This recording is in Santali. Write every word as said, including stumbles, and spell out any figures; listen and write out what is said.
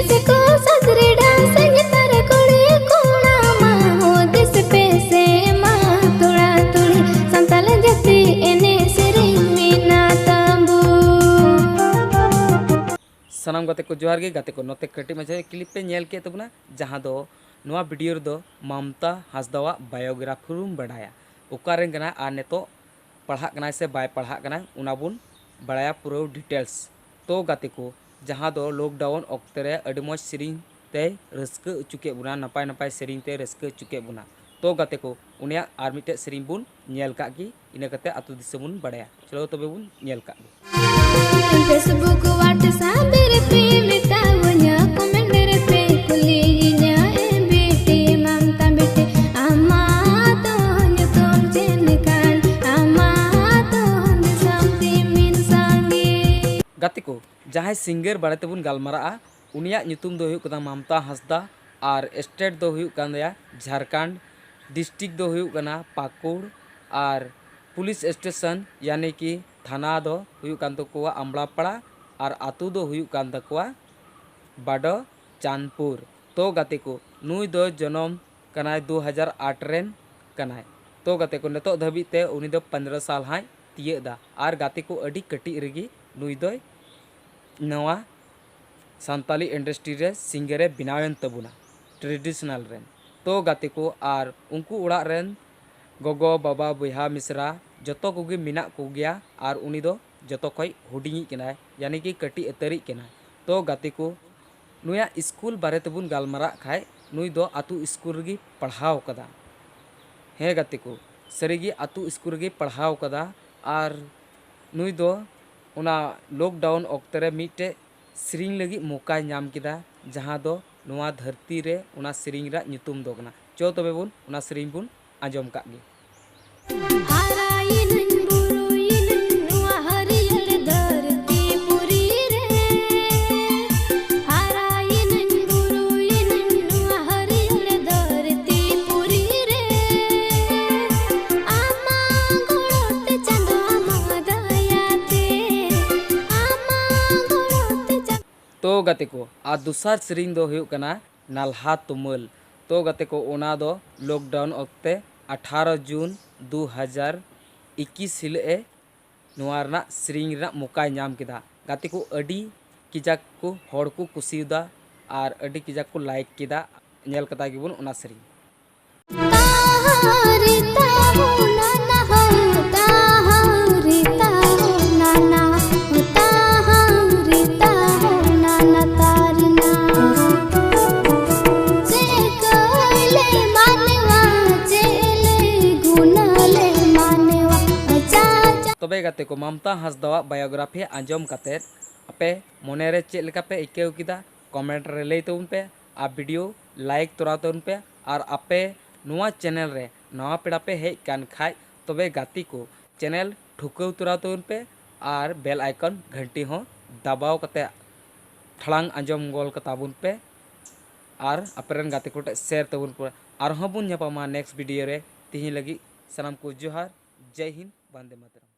ᱥᱮᱠᱚ ᱥᱟᱥᱨᱮ ᱰᱟᱱᱥ ᱱᱮᱛᱟᱨ ᱠᱩᱲᱤ ᱠᱚᱲᱟ ᱢᱟ ᱦᱩᱫᱤᱥ ᱯᱮ ᱥᱮ ᱢᱟ ᱛᱩᱲᱟ ᱛᱩᱲᱤ ᱥᱟᱱᱛᱟᱞ ᱡᱟᱹᱛᱤ ᱮᱱᱮᱡ ᱥᱮᱨᱮᱧ ᱢᱮᱱᱟᱜ ᱛᱟᱵᱚ᱾ ᱥᱟᱱᱟᱢ ᱜᱟᱛᱮ ᱠᱚ ᱡᱚᱦᱟᱨ ᱜᱮ᱾ ᱜᱟᱛᱮ ᱠᱚ, ᱱᱚᱛᱮ ᱠᱟᱹᱴᱤᱡ ᱢᱟᱪᱷᱟ ᱠᱞᱤᱯ ᱯᱮ ᱧᱮᱞ ᱠᱮᱫ ᱛᱟᱵᱚᱱᱟ, ᱡᱟᱦᱟᱸ ᱫᱚ ᱱᱚᱣᱟ ᱵᱷᱤᱰᱤᱭᱳ ᱨᱮᱫᱚ ᱢᱟᱢᱛᱟ ᱦᱟᱸᱥᱫᱟᱣᱟᱜ ᱵᱟᱭᱳᱜᱨᱟᱯᱷᱤ ᱵᱚᱱ ᱵᱟᱰᱟᱭᱟ, ᱚᱠᱟᱨᱮᱱ ᱠᱟᱱᱟᱭ ᱟᱨ ᱱᱤᱛᱚᱜ ᱯᱟᱲᱦᱟᱜ ᱠᱟᱱᱟᱭ ᱥᱮ ᱵᱟᱭ ᱯᱟᱲᱦᱟᱜ ᱠᱟᱱᱟ, ᱚᱱᱟ ᱵᱚᱱ ᱵᱟᱲᱟᱭᱟ ᱯᱩᱨᱟᱹ ᱰᱤᱴᱮᱞᱥ᱾ ᱛᱚ ᱜᱟᱛᱮ ᱠᱚ, ᱡᱟᱦᱟᱸ ᱫᱚ ᱞᱚᱠᱰᱟᱣᱩᱱ ᱚᱠᱛᱮ ᱨᱮ ᱟᱹᱰᱤ ᱢᱚᱡᱽ ᱥᱮᱨᱮᱧ ᱛᱮᱭ ᱨᱟᱹᱥᱠᱟᱹ ᱦᱚᱪᱚ ᱠᱮᱫ ᱵᱚᱱᱟ, ᱱᱟᱯᱟᱭ ᱱᱟᱯᱟᱭ ᱥᱮᱨᱮᱧ ᱛᱮᱭ ᱨᱟᱹᱥᱠᱟᱹ ᱦᱚᱪᱚ ᱠᱮᱫ ᱵᱚᱱᱟ᱾ ᱛᱚ ᱜᱟᱛᱮ ᱠᱚ, ᱩᱱᱤᱭᱟᱜ ᱟᱨ ᱢᱤᱫᱴᱮᱡ ᱥᱮᱨᱮᱧ ᱵᱚᱱ ᱧᱮᱞ ᱠᱟᱜ ᱜᱮ, ᱤᱱᱟᱹ ᱠᱟᱛᱮ ᱟᱹᱛᱩ ᱫᱤᱥᱚᱢ ᱵᱚᱱ ᱵᱟᱲᱟᱭᱟ᱾ ᱪᱚᱞᱚ ᱛᱚᱵᱮ ᱵᱚᱱ ᱧᱮᱞ ᱠᱟᱜ ᱜᱮ᱾ Facebook WhatsApp ᱨᱮᱯᱮ ᱢᱮᱛᱟᱣᱟᱹᱧᱟ, comment ᱨᱮᱯᱮ ᱠᱩᱞᱤᱭᱤᱧᱟ, ᱮ ᱵᱤᱴᱤ ᱢᱟᱢᱛᱟ ᱵᱤᱴᱤ, ᱟᱢᱟᱜ ᱫᱚ ᱧᱩᱛᱩᱢ ᱪᱮᱫ ᱠᱟᱱ, ᱟᱢᱟᱜ ᱫᱚ ᱫᱤᱥᱚᱢ ᱛᱤᱢᱤᱱ ᱥᱟᱸᱜᱮ᱾ ᱜᱟᱛᱮ ᱠᱚ, ᱡᱟᱦᱟᱸᱭ ᱥᱤᱝᱜᱟᱨ ᱵᱟᱨᱮ ᱛᱮᱵᱚᱱ ᱜᱟᱞᱢᱟᱨᱟᱜᱼᱟ, ᱩᱱᱤᱭᱟᱜ ᱧᱩᱛᱩᱢ ᱫᱚ ᱦᱩᱭᱩᱜ ᱠᱟᱱᱟ ᱢᱟᱢᱛᱟ ᱦᱟᱸᱥᱫᱟ ᱟᱨ ᱥᱴᱮᱴ ᱫᱚ ᱦᱩᱭᱩᱜ ᱠᱟᱱ ᱛᱟᱭᱟ ᱡᱷᱟᱲᱠᱷᱚᱸᱰ, ᱰᱤᱥᱴᱨᱤᱠᱴ ᱫᱚ ᱦᱩᱭᱩᱜ ᱠᱟᱱᱟ ᱯᱟᱹᱠᱩᱲ ᱟᱨ ᱯᱩᱞᱤᱥ ᱥᱴᱮᱥᱚᱱ ᱭᱟᱱᱤ ᱠᱤ ᱛᱷᱟᱱᱟ ᱫᱚ ᱦᱩᱭᱩᱜ ᱠᱟᱱ ᱛᱟᱠᱚᱣᱟ ᱟᱢᱲᱟᱯᱟᱲᱟ ᱟᱨ ᱟᱛᱳ ᱫᱚ ᱦᱩᱭᱩᱜ ᱠᱟᱱ ᱛᱟᱠᱚᱣᱟ ᱵᱟᱰᱚ ᱪᱟᱸᱫᱽᱯᱩᱨ᱾ ᱛᱚ ᱜᱟᱛᱮ ᱠᱚ, ᱱᱩᱭ ᱫᱚ ᱡᱚᱱᱚᱢ ᱠᱟᱱᱟᱭ ᱫᱩ ᱦᱟᱡᱟᱨ ᱟᱴ ᱨᱮᱱ ᱠᱟᱱᱟᱭ᱾ ᱛᱚ ᱜᱟᱛᱮ ᱠᱚ, ᱱᱤᱛᱚᱜ ᱫᱷᱟᱹᱵᱤᱡ ᱛᱮ ᱩᱱᱤ ᱫᱚ ᱯᱚᱱᱨᱚ ᱥᱟᱞ ᱦᱟᱸᱭ ᱛᱤᱭᱟᱹᱜ ᱮᱫᱟ᱾ ᱟᱨ ᱜᱟᱛᱮ ᱠᱚ, ᱟᱹᱰᱤ ᱠᱟᱹᱴᱤᱡ ᱨᱮᱜᱮ ᱱᱩᱭ ᱫᱚᱭ ᱱᱚᱣᱟ ᱥᱟᱱᱛᱟᱞᱤ ᱤᱱᱰᱟᱥᱴᱨᱤ ᱨᱮ ᱥᱤᱝᱜᱟᱨ ᱮ ᱵᱮᱱᱟᱣᱮᱱ ᱛᱟᱵᱚᱱᱟ, ᱴᱨᱮᱰᱤᱥᱚᱱᱟᱞ ᱨᱮᱱ᱾ ᱛᱚ ᱜᱟᱛᱮ ᱠᱚ, ᱟᱨ ᱩᱱᱠᱩ ᱚᱲᱟᱜ ᱨᱮᱱ ᱜᱚᱜᱚ, ᱵᱟᱵᱟ, ᱵᱚᱭᱦᱟ, ᱢᱤᱥᱨᱟ ᱡᱚᱛᱚ ᱠᱚᱜᱮ ᱢᱮᱱᱟᱜ ᱠᱚᱜᱮᱭᱟ ᱟᱨ ᱩᱱᱤ ᱫᱚ ᱡᱚᱛᱚ ᱠᱷᱚᱡ ᱦᱩᱰᱤᱧᱤᱡ ᱠᱟᱱᱟᱭ, ᱭᱟᱱᱤ ᱠᱤ ᱠᱟᱹᱴᱤᱡ ᱩᱛᱟᱹᱨᱤᱡ ᱠᱟᱱᱟᱭ᱾ ᱛᱚ ᱜᱟᱛᱮ ᱠᱚ, ᱱᱩᱭᱟᱜ ᱥᱠᱩᱞ ᱵᱟᱨᱮ ᱛᱮᱵᱚᱱ ᱜᱟᱞᱢᱟᱨᱟᱜ ᱠᱷᱟᱡ, ᱱᱩᱭ ᱫᱚ ᱟᱛᱳ ᱥᱠᱩᱞ ᱨᱮᱜᱮ ᱯᱟᱲᱦᱟᱣ ᱠᱟᱫᱟ᱾ ᱦᱮᱸ ᱜᱟᱛᱮ ᱠᱚ, ᱥᱟᱹᱨᱤᱜᱮ ᱟᱛᱳ ᱥᱠᱩᱞ ᱨᱮᱜᱮ ᱯᱟᱲᱦᱟᱣ ᱠᱟᱫᱟ᱾ ᱟᱨ ᱱᱩᱭ ᱫᱚ ᱚᱱᱟ ᱞᱚᱠᱰᱟᱣᱩᱱ ᱚᱠᱛᱮ ᱨᱮ ᱢᱤᱫᱴᱮᱡ ᱥᱮᱨᱮᱧ ᱞᱟᱹᱜᱤᱫ ᱢᱚᱠᱟᱭ ᱧᱟᱢ ᱠᱮᱫᱟ, ᱡᱟᱦᱟᱸ ᱫᱚ ᱱᱚᱣᱟ ᱫᱷᱟᱹᱨᱛᱤ ᱨᱮ ᱚᱱᱟ ᱥᱮᱨᱮᱧ ᱨᱮᱭᱟᱜ ᱧᱩᱛᱩᱢ ᱫᱚ ᱠᱟᱱᱟ᱾ ᱪᱚ ᱛᱚᱵᱮ ᱵᱚᱱ ᱚᱱᱟ ᱥᱮᱨᱮᱧ ᱵᱚᱱ ᱟᱸᱡᱚᱢ ᱠᱟᱜ ᱜᱮ᱾ ᱦᱟᱨᱟᱭᱮᱱᱟᱹᱧ ᱵᱩᱨᱩᱭᱮᱱᱟᱹᱧ ᱱᱚᱣᱟ ᱦᱟᱹᱨᱭᱟᱹᱲ ᱫᱷᱟᱹᱨᱛᱤ ᱯᱩᱨᱤ ᱨᱮ᱾ ᱦᱟᱨᱟᱭᱮᱱᱟᱹᱧ ᱵᱩᱨᱩᱭᱮᱱᱟᱹᱧ ᱱᱚᱣᱟ ᱦᱟᱹᱨᱭᱟᱹᱲ ᱫᱷᱟᱹᱨᱛᱤ ᱯᱩᱨᱤ ᱨᱮ᱾ ᱟᱢᱟᱜ ᱜᱚᱲᱚ ᱛᱮ ᱪᱟᱸᱫᱚ, ᱟᱢᱟᱜ ᱫᱟᱭᱟ ᱛᱮ, ᱟᱢᱟᱜ ᱜᱚᱲᱚ ᱛᱮ ᱪᱟᱸᱫᱚ᱾ ᱛᱚ ᱜᱟᱛᱮ ᱠᱚ, ᱟᱨ ᱫᱚᱥᱟᱨ ᱥᱮᱨᱮᱧ ᱫᱚ ᱦᱩᱭᱩᱜ ᱠᱟᱱᱟ ᱱᱟᱞᱦᱟ ᱛᱩᱢᱟᱹᱞ᱾ ᱛᱚ ᱜᱟᱛᱮ ᱠᱚ, ᱚᱱᱟ ᱫᱚ lockdown ᱚᱠᱛᱮ ᱟᱴᱷᱟᱨᱚ ᱡᱩᱱ ᱫᱩ ᱦᱟᱡᱟᱨ ᱤᱠᱤᱥ ᱦᱤᱞᱳᱜ ᱮ ᱱᱚᱣᱟ ᱨᱮᱱᱟᱜ ᱥᱮᱨᱮᱧ ᱨᱮᱱᱟᱜ ᱢᱚᱠᱟᱭ ᱧᱟᱢ ᱠᱮᱫᱟ᱾ ᱜᱟᱛᱮ ᱠᱚ, ᱟᱹᱰᱤ ᱠᱟᱡᱟᱠ ᱠᱚ ᱦᱚᱲ ᱠᱚ ᱠᱩᱥᱤᱭᱟᱫᱟ ᱟᱨ ᱟᱹᱰᱤ ᱠᱟᱡᱟᱠ ᱠᱚ like ᱠᱮᱫᱟ᱾ ᱧᱮᱞ ᱠᱟᱛᱟ ᱜᱮᱵᱚᱱ ᱚᱱᱟ ᱥᱮᱨᱮᱧ᱾ ताहरी ताहो नाना हो, ताहरी ताहो नाना, ताहरी ताहो नाना तारना। चेकले मानवा, चेले गुनाले मानवा, चाचा। ᱛᱚᱵᱮ ᱜᱟᱛᱮ ᱠᱚ, ᱢᱟᱢᱛᱟ ᱦᱟᱸᱥᱫᱟᱣᱟᱜ biography ᱟᱸᱡᱚᱢ ᱠᱟᱛᱮ ᱟᱯᱮ ᱢᱚᱱᱮ ᱨᱮ ᱪᱮᱫ ᱞᱮᱠᱟ ᱯᱮ ᱟᱹᱭᱠᱟᱹᱣ ᱠᱮᱫᱟ? Comment ᱨᱮ ᱞᱟᱹᱭ ᱛᱟᱵᱚᱱ ᱯᱮ ᱟᱨ video like ᱛᱚᱨᱟ ᱛᱟᱵᱚᱱ ᱯᱮ᱾ ᱟᱨ ᱟᱯᱮ ᱱᱚᱣᱟ channel ᱨᱮ ᱱᱟᱣᱟ ᱯᱮᱲᱟ ᱯᱮ ᱦᱮᱡ ᱠᱟᱱ ᱠᱷᱟᱡ, ᱛᱚᱵᱮ ᱜᱟᱛᱮ ᱠᱚ, channel ᱴᱷᱩᱠᱟᱹᱣ ᱛᱚᱨᱟ ᱛᱟᱵᱚᱱ ᱯᱮ ᱟᱨ bell icon ᱜᱷᱟᱱᱴᱤ ᱦᱚᱸ ᱫᱟᱵᱟᱣ ᱠᱟᱛᱮ ᱴᱷᱟᱲᱟᱝ ᱟᱸᱡᱚᱢ ᱜᱚᱞ ᱠᱟᱛᱟ ᱵᱚᱱ ᱯᱮ ᱟᱨ ᱟᱯᱮ ᱨᱮᱱ ᱜᱟᱛᱮ ᱠᱚ ᱴᱷᱮᱡ share ᱛᱟᱵᱚᱱ ᱯᱮ᱾ ᱟᱨᱦᱚᱸ ᱵᱚᱱ ᱧᱟᱯᱟᱢᱟ next video ᱨᱮ᱾ ᱛᱤᱦᱤᱧ ᱞᱟᱹᱜᱤᱫ ᱥᱟᱱᱟᱢ ᱠᱚ ᱡᱚᱦᱟᱨ, ᱡᱟᱭ ᱦᱤᱱᱫ, ᱵᱟᱱᱫᱮ ᱢᱟᱛᱟᱨᱟᱢ᱾